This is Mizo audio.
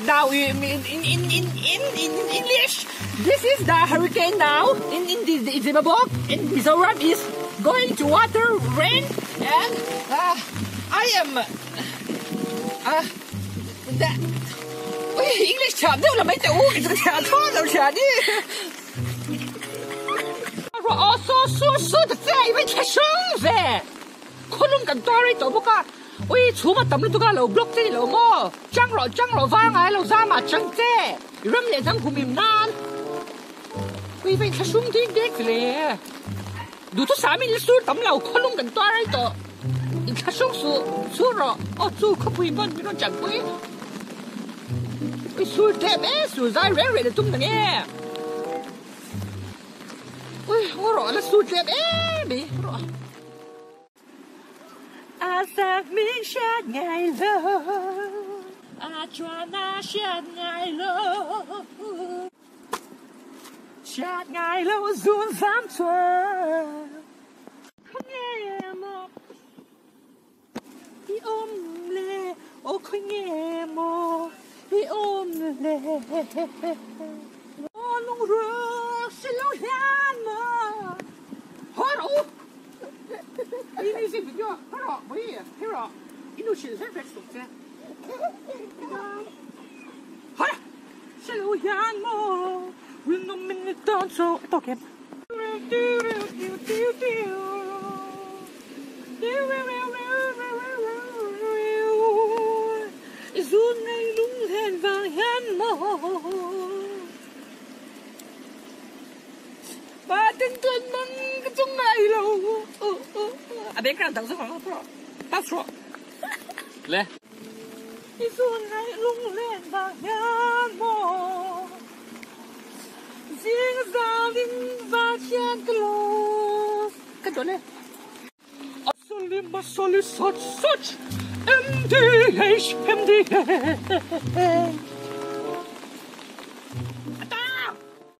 now in in in in in in English. This is the hurricane now in in the, the Zemabawk in Mizoram is going to water rain and uh, I am uh, the English 强掉了没得我给这个强错了强的。他说哦，说说说的在因为吃生噻，可能跟大人走不干。Ui chhuma tam lutuk a lo block che ni lo maw? Chang rawh chang rawh vanga lo zama chang che ram leh hnam hum im nan ui va inthlahrung ding dek che le duhthu sam in la sur tam lo khawlung kan tuar ai tawh inthlahrung suh sur rawh aw chu khawpui pawn min rawn chanpui ui sur tlem e sur zai reng reng la tum na nge ui ngaw rawh la sur tlem em mai rawh. A sak min hriat ngai lo. A chuan a hriat ngai lo. Hriat ngai lo zun zam chuan. Khawnge maw i awm le aw khawnge maw i awm le. Aw lungruak si lo hian maw. Haw rawh u. I music video hei rawh bawi hei rawh i nu hrilh hlek hlek suk che. Hara! Hre lo hian maw rinawm min ni tan chu a tawk em? I zun ngei lunglen vang hian maw. Pa tin tuan mang ka chung ngai lo. A background dang zawk ang bro. Pass rawh. Le. I zun ngai lunglen vang hian maw Zing zan in van hian ka los. Ka dawh le. Asali masali sach sach MDH MDH.